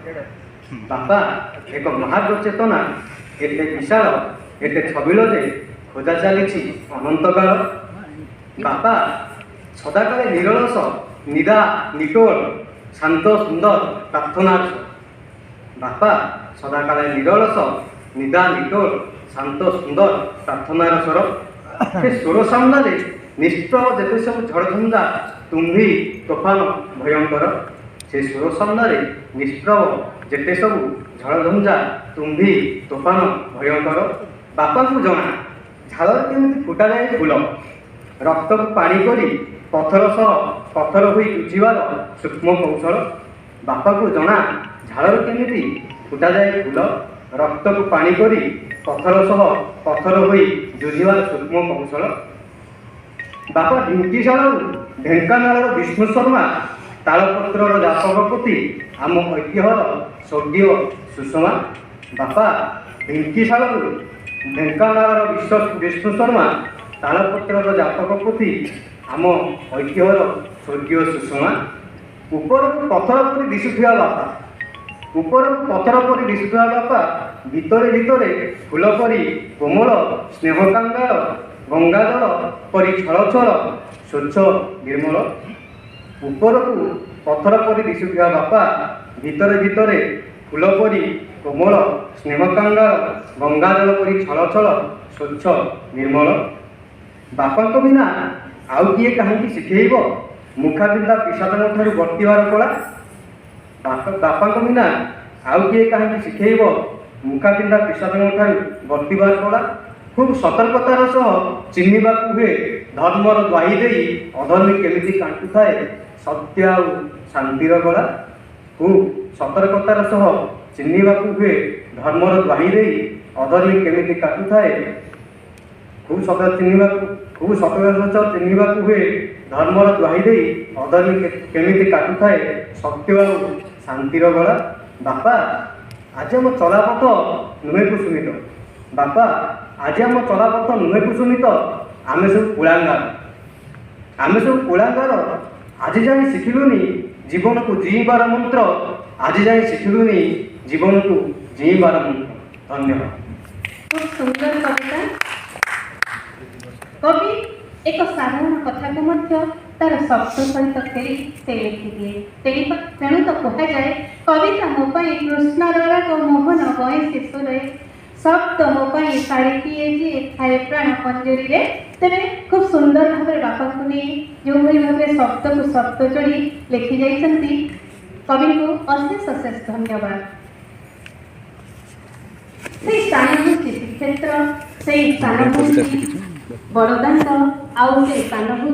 ବାପା ଏକ ମହାର୍ଘ ଚେତନା, ଏତେ ବିଶାଳ, ଏତେ ଛବିଳ ଯେ ଖୋଜା ଚାଲିଛି ଅନନ୍ତକାଳ। ବାପା ସଦାକାଳେ ନିରଳସ, ନିଦା ନିଟୋଳ, ଶାନ୍ତ ସୁନ୍ଦର ପ୍ରାର୍ଥନାର ସ୍ୱର। ବାପା ସଦାକାଳେ ନିରଳସ, ନିଦା ନିଟୋଳ, ଶାନ୍ତ ସୁନ୍ଦର ପ୍ରାର୍ଥନାର ସ୍ୱର। ସେ ସ୍ୱର ସାମ୍ନାରେ ନିଷ୍ପ୍ରଭ ଯେତେ ସବୁ ଝଡ଼ଝଞ୍ଜା, ତୁମ୍ଭି ତୋଫାନ ଭୟଙ୍କର। ସେ ସ୍ୱର ସାମ୍ନାରେ ନିଷ୍ପ୍ରଭ ଯେତେ ସବୁ ଝଡ଼ଝଞ୍ଜା, ତୁମ୍ଭି ତୋଫାନ ଭୟଙ୍କର। ବାପାଙ୍କୁ ଜଣା ଝାଳରେ କେମିତି ଫୁଟାଯାଏ ଫୁଲ, ରକ୍ତକୁ ପାଣି କରି ପଥର ସହ ପଥର ହୋଇ ଯୁଝିବାର ସୂକ୍ଷ୍ମ କୌଶଳ। ବାପାକୁ ଜଣା ଝାଳରେ କେମିତି ଫୁଟାଯାଏ ଫୁଲ, ରକ୍ତକୁ ପାଣି କରି ପଥର ସହ ପଥର ହୋଇ ଯୁଝିବାର ସୂକ୍ଷ୍ମ କୌଶଳ। ବାପା ଢିଙ୍କିଶାଳରୁ ଢେଙ୍କାନାଳର ବିଷ୍ଣୁ ଶର୍ମା, ତାଳପତ୍ରର ଜାତକ ପୋଥି ଆମ ଐତିହ୍ୟର ସ୍ୱର୍ଗୀୟ ସୁଷମା। ବାପା ଢିଙ୍କିଶାଳରୁ ଢେଙ୍କାନାଳର ବିଷ୍ଣୁ ଶର୍ମା, ତାଳପତ୍ରର ଜାତକ ପୋଥି ଆମ ଐତିହ୍ୟର ସ୍ୱର୍ଗୀୟ ସୁଷମା। ଉପରକୁ ପଥର ପରି ଦିଶୁଥିବା ବାପା, ଉପରକୁ ପଥର ପରି ଦିଶୁଥିବା ବାପା, ଭିତରେ ଭିତରେ ଫୁଲ ପରି କୋମଳ, ସ୍ନେହ କାଙ୍ଗାଳ ଗଙ୍ଗାଜଳ ପରି ଛଳ ଛଳ, ସ୍ୱଚ୍ଛ ନିର୍ମଳ। ଉପରକୁ ପଥର ପରି ଦିଶୁଥିବା ବାପା, ଭିତରେ ଭିତରେ ଫୁଲ ପରି କୋମଳ, ସ୍ନେହ କାଙ୍ଗାଳ ଗଙ୍ଗାଜଳ ପରି ଛଳ ଛଳ, ସ୍ୱଚ୍ଛ ନିର୍ମଳ। ବାପାଙ୍କ ବିନା ଆଉ କିଏ କାହିଁକି ଶିଖେଇବ ମୁଖାପିନ୍ଧା ପିଶାଚଙ୍କ ଠାରୁ ବର୍ତ୍ତିବାର କଳା? ବାପାଙ୍କ ବିନା ଆଉ କିଏ କାହିଁକି ଶିଖେଇବ ମୁଖାପିନ୍ଧା ପିଶାଚଙ୍କ ଠାରୁ ବର୍ତ୍ତିବାର କଳା? ଖୁବ୍ ସତର୍କତାର ସହ ଚିହ୍ନିବାକୁ ହୁଏ ଧର୍ମର ଦ୍ୱାହି ଦେଇ ଅଧର୍ମୀ କେମିତି କାଟୁଥାଏ ସତ୍ୟ ଆଉ ଶାନ୍ତିର ଗଳା। ଖୁବ୍ ସତର୍କତାର ସହ ଚିହ୍ନିବାକୁ ହୁଏ ଧର୍ମର ଦ୍ୱାହି ଦେଇ ଅଧର୍ମୀ କେମିତି କାଟୁଥାଏ, ଖୁବ୍ ସତର୍କତାର ସହ ଚିହ୍ନିବାକୁ ହୁଏ ଧର୍ମର ଦ୍ୱାହି ଦେଇ ଅଧର୍ମୀ କେମିତି କାଟୁଥାଏ ସତ୍ୟ ଆଉ ଶାନ୍ତିର ଗଳା। ବାପା ଆଜି ଆମ ଚଲାପଥ ନୁହେଁ କୁସୁମିତ, ବାପା ଆଜି ଆମ ଚଲାପଥ ନୁହେଁ କୁସୁମିତ, ଆମେ ସବୁ କୁଳାଙ୍ଗାର, ଆମେ ସବୁ କୁଳାଙ୍ଗାର। ଆଜି ଯାଏଁ ଶିଖିଲୁନି ଜୀବନକୁ ଜିଇଁବାର ମନ୍ତ୍ର, ଆଜି ଯାଏଁ ଶିଖିଲୁନି ଜୀବନକୁ ଜିଇଁବାର ମନ୍ତ୍ର। ଧନ୍ୟବାଦ। ଖୁବ୍ ସୁନ୍ଦର କବିତା। କବି ଏକ ସାଧାରଣ କଥାକୁ ମଧ୍ୟ ତାର ଶବ୍ଦ ସହିତ ଖେଳି ସେ ଲେଖିଦିଏ। ତେଣୁ ତ କୁହାଯାଏ, କବିତା ମୋ ପାଇଁ କୃଷ୍ଣର ରାଗ ମୋହନ ବଇଁଶୀ ସୁରେ, ଶବ୍ଦ ମୋ ପାଇଁ ଶାଢ଼ୀଟିଏ ଯିଏ ଥାଏ ପ୍ରାଣ ପଞ୍ଜୁରୀରେ। ତେବେ ଖୁବ୍ ସୁନ୍ଦର ଭାବରେ ବାପାଙ୍କୁ ନେଇ ଯେଉଁଭଳି ଭାବରେ ଶବ୍ଦକୁ ଶବ୍ଦ ଯୋଡ଼ି ଲେଖି ଯାଇଛନ୍ତି, କବିଙ୍କୁ ଅଶେଷ ଅଶେଷ ଧନ୍ୟବାଦ। ସେଇ ସ୍ଥାନ ହେଉଛି ଶ୍ରୀକ୍ଷେତ୍ର, ସେଇ ସ୍ଥାନ ହେଉଛି ବଡ଼ଦାଣ୍ଡ, ଆଉ ସେଇ ସ୍ଥାନ ହେଉଛି